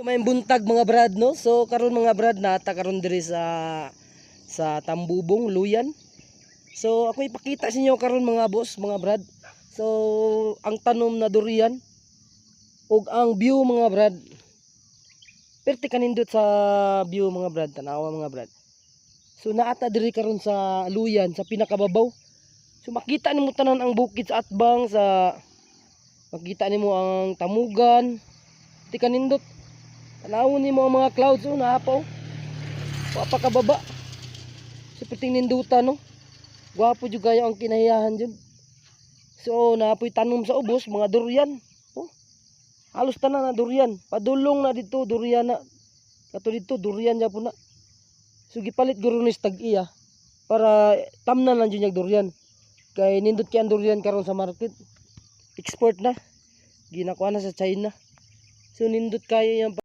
May buntag, mga brad, no. So karon, mga brad, nata karon diri sa Tambubong, Luyan. So ako ipakita sa inyo karon, mga boss, mga brad. So ang tanom na durian ug ang view, mga brad. Perti kanindot sa view, mga brad, tanawa, mga brad. So naata diri karon sa Luyan, sa pinakababaw. So makita nimo tanan ang bukid sa atbang sa makita nimo ang tamugan. Ti kanindot. Tanawon nimo ang mga clouds, oh, naa pa oh. Wa pa kababa. So perting ninduta, no. Gwapo jud kayo ang kinahiyahan jud. So naa poy tanom sa ubos, mga durian. Oh. Halos tanan na durian. Padulong na dito durian na. Kato dito durian gyapon na. So gipalit guro ni tag iya para tamnan lang jud niyag durian. Kay nindot kay ang durian karon sa market. Export na. Ginakuha na sa China. So nindot kayo yang